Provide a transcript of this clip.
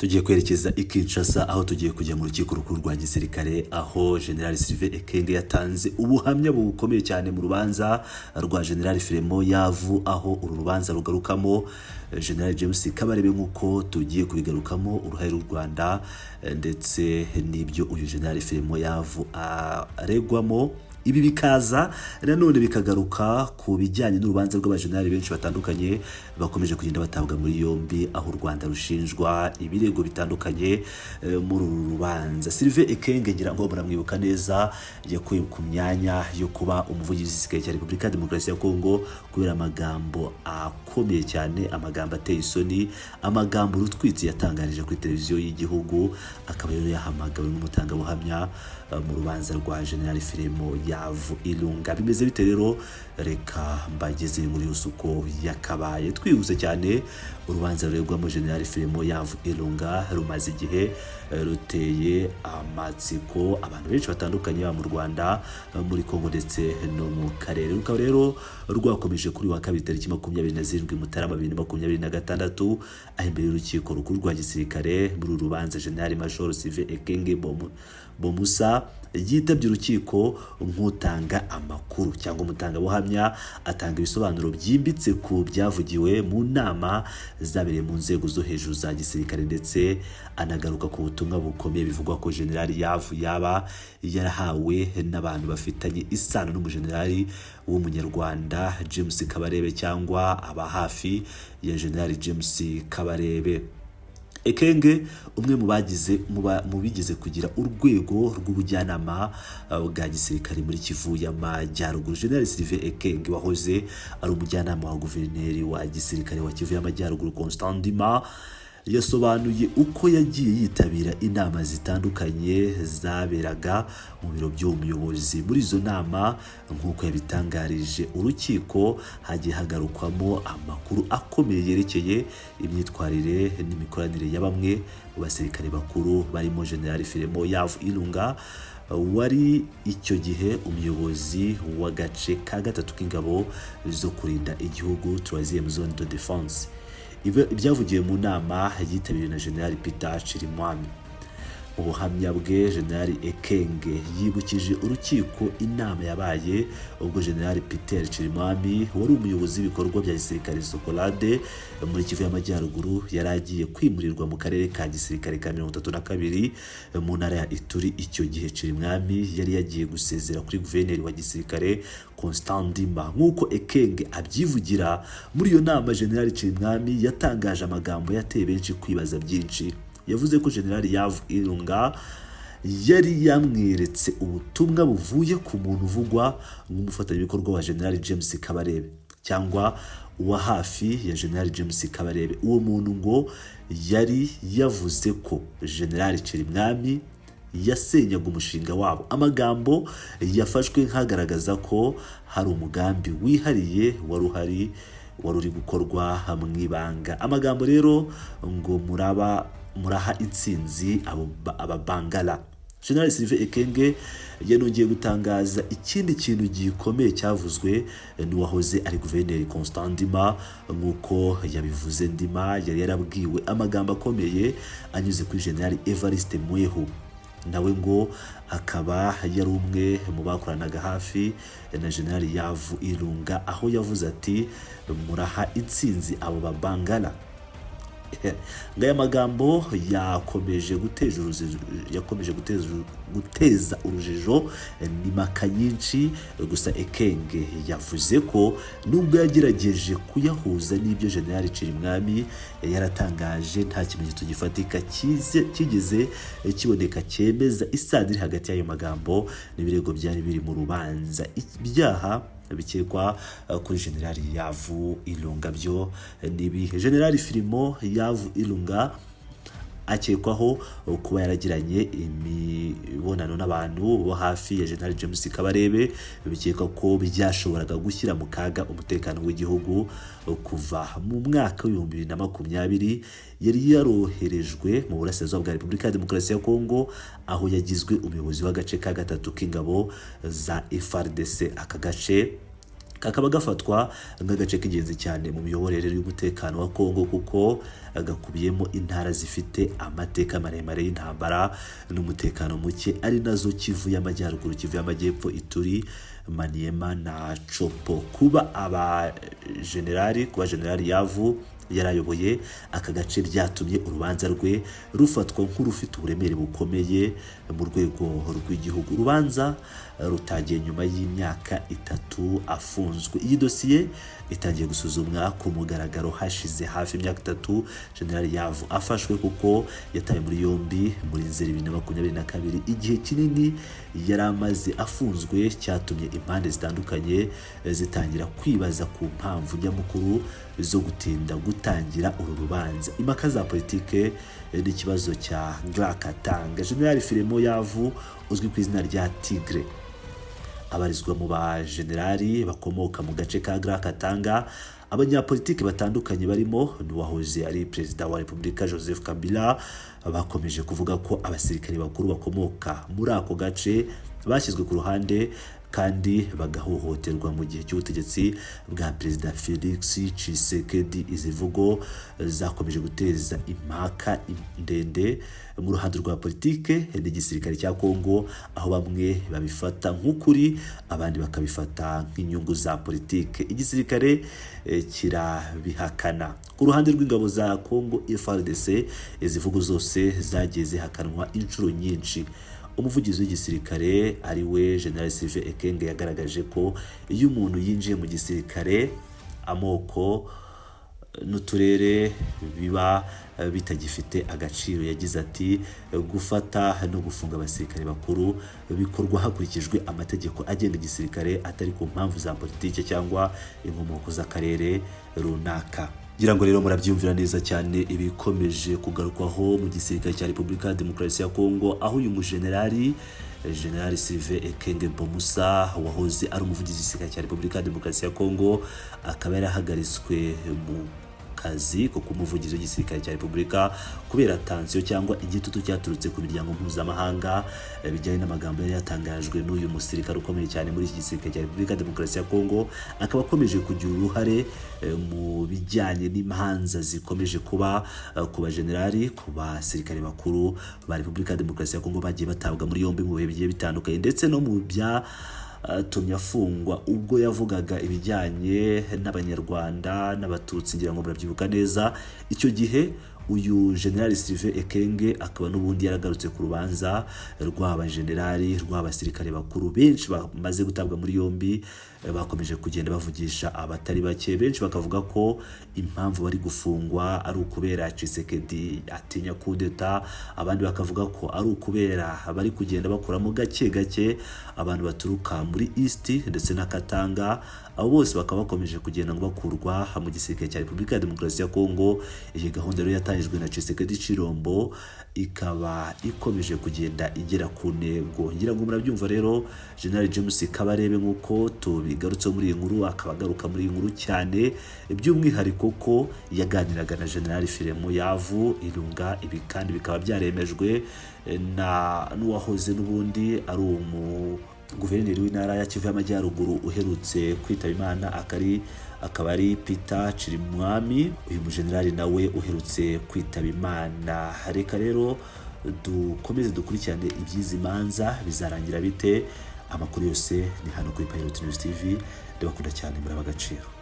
Tugiye kwerekeza i Kinshasa, aho tugiye kujya mu rukiko rukuru rwa gisirikare, aho General Sylvain Ekenge yatanze ubuhamya bukomeye cyane mu rubanza rwa General Philemon Yavu, aho uru rubanza rugarukamo General James Kabarebe, nk'uko tugiye kubigarukamo, uruhare rw'u Rwanda ndetse n'ibyo uyu General Philemon Yavu aregwamo. Ibi bikaza nanone bikagaruka ku bijyanye n'urubanza rw'abajenerali benshi batandukanye bakomeje kugenda batabwa muri yombi, aho u Rwanda rushinjwa ibirego bitandukanye muri uru rubanza. Sylvain Ekenge, ngira ngo muramwibuka neza, yakuwe ku myanya yo kuba umuvugizi w'igisirikare cya Repubulika ya Demokarasi ya Kongo kubera amagambo akomeye cyane, amagambo ateye isoni, amagambo rutwitsi yatangarije kuri televiziyo y'igihugu. Akaba rero yahamagawe nk'umutangabuhamya mu rubanza rwa General Philemon Yavu Ilunga. Bimeze bite rero? Reka mbageze muri yose uko yakabaye twihuse cyane. Urubanza ruregwamo General Philemon Yavu Ilunga rumaze igihe ruteye amatsiko abantu benshi batandukanye, baba mu Rwanda, muri Kongo ndetse no mu karere. Rukaba rero rwakomeje kuri wa kabiri, tariki 27 Mutarama 2026, aho imbere y'urukiko rukuru rwa gisirikare muri uru rubanza General Major Sylvain Ekenge Bomusa yitabye urukiko nk'utanga amakuru cyangwa umutangabuhamya, atanga ibisobanuro byimbitse ku byavugiwe mu nama zabereye mu nzego zo hejuru za gisirikare, ndetse anagaruka ku butumwa bukomeye bivugwa ko General Yavu yaba yarahawe n'abantu bafitanye isano n'umujenerali w'Umunyarwanda James Kabarebe cyangwa aba hafi ya General James Kabarebe. Ekenge, umwe mu bagize mu bigeze kugira urwego rw'ubujyanama bwa gisirikare muri Kivu y'Amajyaruguru, General Sylvain Ekenge wahoze ari umujyanama wa guverineri wa gisirikare wa Kivu y'Amajyaruguru Constant Ndima, yasobanuye uko yagiye yitabira inama zitandukanye zaberaga mu biro by'uwo muyobozi. Muri izo nama, nk'uko yabitangarije urukiko, hagiye hagarukwamo amakuru akomeye yerekeye imyitwarire n'imikoranire ya bamwe mu basirikare bakuru, barimo General Philemon Yavu Ilunga wari icyo gihe umuyobozi w'agace ka gatatu k'ingabo zo kurinda igihugu, Troisième Zone de Défense. Ibyavugiwe mu nama yitabiriwe na General Peter Chirimwami. Mu buhamya bwe, General Ekenge yibukije urukiko inama yabaye ubwo General Peter Chirimwami, wari umuyobozi w'ibikorwa bya gisirikare Sokolade muri Kivu y'Amajyaruguru, yari agiye kwimurirwa mu karere ka gisirikare ka 32 mu ntara ya Ituri. Icyo gihe Chirimwami yari yagiye gusezera kuri guverineri wa gisirikare Constant Ndima. Nk'uko Ekenge abyivugira, muri iyo nama General Chirimwami yatangaje amagambo yateye benshi kwibaza byinshi. Yavuze ko General Yavu Ilunga yari yamweretse ubutumwa buvuye ku muntu uvugwa nk'umufatanyabikorwa wa General James Kabarebe cyangwa uwa hafi ya General James Kabarebe. Uwo muntu ngo yari yavuze ko General Chirimwami yasenyaga umushinga wabo, amagambo yafashwe nk'agaragaza ko hari umugambi wihariye wari uhari, wari uri gukorwa mu ibanga. Amagambo rero ngo muraba muraha intsinzi abo ababangala. General Sylvain Ekenge yanongeye gutangaza ikindi kintu gikomeye cyavuzwe n'uwahoze ari guverineri Constant Ndima. Nk'uko yabivuze, Ndima yari yarabwiwe amagambo akomeye anyuze kuri General Evariste Mwehu, nawe ngo akaba yari umwe mu bakoranaga hafi na General Yavu Ilunga, aho yavuze ati: "Muraha intsinzi abo babangala." Ngo aya magambo yakomeje guteza urujijo n'impaka nyinshi. Gusa Ekenge yavuze ko nubwo yagerageje kuyahuza n'ibyo General Cirimwami yaratangaje, nta kimenyetso gifatika kigeze kiboneka cyemeza isano iri hagati y'ayo magambo n'ibirego byari biri mu rubanza. Ibyaha bikekwa kuri General Yavu Ilunga byo ni ibihe? General Philemon Yavu Ilunga akekwaho kuba yaragiranye imibonano n'abantu bo hafi ya General James Kabarebe, bikekwa ko byashoboraga gushyira mu kaga umutekano w'igihugu. Kuva mu mwaka w'2020 yari yaroherejwe mu burasirazuba bwa Repubulika ya Demokarasi ya Kongo, aho yagizwe umuyobozi w'agace ka gatatu k'ingabo za FARDC. Aka gace Kakaba gafatwa nk'agace k'ingenzi cyane mu miyoborere y'umutekano wa Kongo, kuko gakubiyemo intara zifite amateka maremare y'intambara n'umutekano muke, ari nazo Kivu y'Amajyaruguru, Kivu y'Amajyepfo, Ituri, Maniema na Tshopo. Kuba generali Yavu yarayoboye aka gace byatumye urubanza rwe rufatwa nk'urufite uburemere bukomeye mu rwego rw'igihugu. Urubanza rutangiye nyuma y'imyaka 3 afunzwe. Iyi dosiye itangiye gusuzumwa ku mugaragaro hashize hafi imyaka 3 General Yavu afashwe, kuko yatawe muri yombi muri Nzeri 2022. Igihe kinini yari amaze afunzwe cyatumye impande zitandukanye zitangira kwibaza ku mpamvu nyamukuru zo gutinda gutangira uru rubanza. Impaka za politike n'ikibazo cya Grand Katanga. General Filemo Yavu, uzwi ku izina rya Tigre, abarizwa mu bajenerali bakomoka mu gace ka Grand Katanga. Abanyapolitiki batandukanye barimo n'uwahoze ari perezida wa Repubulika Joseph Kabila bakomeje kuvuga ko abasirikare bakuru bakomoka muri ako gace bashyizwe ku ruhande kandi bagahohoterwa mu gihe cy'ubutegetsi bwa Perezida Felix Tshisekedi. Izi mvugo zakomeje guteza impaka ndende mu ruhando rwa politike n'igisirikare cya Kongo, aho bamwe babifata nk'ukuri, abandi bakabifata nk'inyungu za politike. Igisirikare kirabihakana. Ku ruhande rw'ingabo za Kongo, FARDC, izi mvugo zose zagiye zihakanwa inshuro nyinshi. Umuvugizi w'igisirikare, ari we General Sylvain Ekenge, yagaragaje ko iyo umuntu yinjiye mu gisirikare, amoko n'uturere biba bitagifite agaciro. Yagize ati: "Gufata no gufunga abasirikare bakuru bikorwa hakurikijwe amategeko agenga igisirikare, atari ku mpamvu za politiki cyangwa inkomoko z'akarere runaka." Ngira ngo rero murabyumvira neza cyane ibikomeje kugarukwaho mu gisirikare cya Repubulika ya Demokarasi ya Kongo, aho uyu mujenerali, General Sylvain Ekenge Bomusa, wahoze ari umuvugizi w'igisirikare cya Repubulika ya Demokarasi ya Kongo, akaba yarahagaritswe mu kazi ko kuba umuvugizi w'igisirikare cya Repubulika kubera tension cyangwa igitutu cyaturutse ku miryango mpuzamahanga, bijyanye n'amagambo yari yatangajwe n'uyu musirikare ukomeye cyane muri iki gisirikare cya Repubulika ya Demokarasi ya Kongo, akaba akomeje kugira uruhare mu bijyanye n'imanza zikomeje kuba ku bajenerali, ku basirikare bakuru ba Repubulika ya Demokarasi ya Kongo bagiye batabwa muri yombi mu bihe bigiye bitandukanye, ndetse no mu bya tumye afungwa ubwo yavugaga ibijyanye n'Abanyarwanda n'Abatutsi. Ngira ngo murabyibuka neza icyo gihe. Uyu General Sylvain Ekenge akaba n'ubundi yaragarutse ku rubanza rw'abajenerali, rw'abasirikare bakuru benshi bamaze gutabwa muri yombi, bakomeje kugenda bavugisha abatari bake, benshi bakavuga ko impamvu bari gufungwa ari ukubera Tshisekedi atinya kudeta, abandi bakavuga ko ari ukubera bari kugenda bakuramo gake gake abantu baturuka muri East ndetse na Katanga. Abo bose bakaba bakomeje kugenda ngo bakurwa mu gisirikare cya Repubulika ya Demokarasi ya Kongo. Iyi gahunda rero yatangijwe na Tshisekedi Chilombo ikaba ikomeje kugenda igera ku ntego. Ngira ngo murabyumva rero. General James Kabarebe, nk'uko tubigarutseho muri iyi nkuru, akaba agaruka muri iyi nkuru cyane by'umwihariko ko yaganiraga na General Filemo Yavu Irunga. Ibi kandi bikaba byaremejwe na n'uwahoze n'ubundi ari umu guverineri w'intara ya Kivu y'Amajyaruguru uherutse kwitaba Imana, akaba ari Peter Chirimwami, uyu mujenerali nawe uherutse kwitaba Imana. Reka rero dukomeze dukurikirane iby'izi manza bizarangira bite. Amakuru yose ni hano kuri Pilot News TV. Ndabakunda cyane, muraba agaciro.